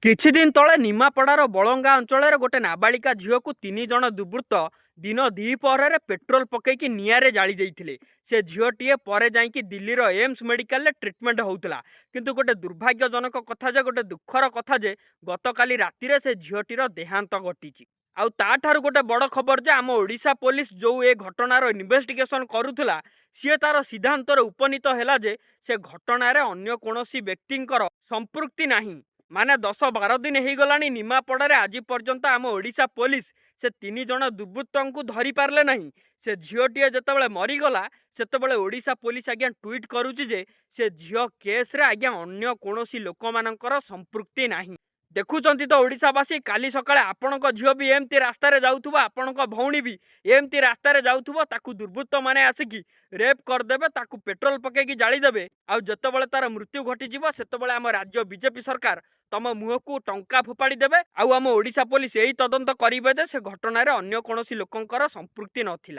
କିଛି ଦିନ ତଳେ ନିମାପଡ଼ାର ବଳଙ୍ଗା ଅଞ୍ଚଳରେ ଗୋଟେ ନାବାଳିକା ଝିଅକୁ 3 ଜଣ ଦୁର୍ବୃତ୍ତ ଦିନ ଦ୍ୱିପହରରେ ପେଟ୍ରୋଲ ପକେଇକି ନିଆଁରେ ଜାଳି ଦେଇଥିଲେ। ସେ ଝିଅଟିଏ ପରେ ଯାଇକି ଦିଲ୍ଲୀର ଏମ୍ସ ମେଡ଼ିକାଲରେ ଟ୍ରିଟମେଣ୍ଟ ହେଉଥିଲା। କିନ୍ତୁ ଗୋଟେ ଦୁର୍ଭାଗ୍ୟଜନକ କଥା ଯେ, ଗୋଟେ ଦୁଃଖର କଥା ଯେ, ଗତକାଲି ରାତିରେ ସେ ଝିଅଟିର ଦେହାନ୍ତ ଘଟିଛି। ଆଉ ତାଠାରୁ ଗୋଟେ ବଡ଼ ଖବର ଯେ, ଆମ ଓଡ଼ିଶା ପୋଲିସ ଯେଉଁ ଏ ଘଟଣାର ଇନଭେଷ୍ଟିଗେସନ କରୁଥିଲା, ସିଏ ତାର ସିଦ୍ଧାନ୍ତରେ ଉପନୀତ ହେଲା ଯେ ସେ ଘଟଣାରେ ଅନ୍ୟ କୌଣସି ବ୍ୟକ୍ତିଙ୍କର ସମ୍ପୃକ୍ତି ନାହିଁ। ମାନେ 10-12 ଦିନ ହେଇଗଲାଣି ନିମାପଡ଼ାରେ, ଆଜି ପର୍ଯ୍ୟନ୍ତ ଆମ ଓଡ଼ିଶା ପୋଲିସ ସେ 3 ଜଣ ଦୁର୍ବୃତ୍ତଙ୍କୁ ଧରି ପାରିଲେ ନାହିଁ। ସେ ଝିଅଟିଏ ଯେତେବେଳେ ମରିଗଲା, ସେତେବେଳେ ଓଡ଼ିଶା ପୋଲିସ ଆଜ୍ଞା ଟ୍ୱିଟ୍ କରୁଛି ଯେ ସେ ଝିଅ କେସ୍ରେ ଆଜ୍ଞା ଅନ୍ୟ କୌଣସି ଲୋକମାନଙ୍କର ସମ୍ପୃକ୍ତି ନାହିଁ। ଦେଖୁଛନ୍ତି ତ ଓଡ଼ିଶାବାସୀ, କାଲି ସକାଳେ ଆପଣଙ୍କ ଝିଅ ବି ଏମିତି ରାସ୍ତାରେ ଯାଉଥିବ, ଆପଣଙ୍କ ଭଉଣୀ ବି ଏମିତି ରାସ୍ତାରେ ଯାଉଥିବ, ତାକୁ ଦୁର୍ବୃତ୍ତମାନେ ଆସିକି ରେପ୍ କରିଦେବେ, ତାକୁ ପେଟ୍ରୋଲ ପକେଇକି ଜାଳିଦେବେ। ଆଉ ଯେତେବେଳେ ତାର ମୃତ୍ୟୁ ଘଟିଯିବ, ସେତେବେଳେ ଆମ ରାଜ୍ୟ ବିଜେପି ସରକାର ତମ ମୁହଁକୁ ଟଙ୍କା ଫୋପାଡ଼ି ଦେବେ ଆଉ ଆମ ଓଡ଼ିଶା ପୋଲିସ ଏଇ ତଦନ୍ତ କରିବେ ଯେ ସେ ଘଟଣାରେ ଅନ୍ୟ କୌଣସି ଲୋକଙ୍କର ସମ୍ପୃକ୍ତି ନଥିଲା।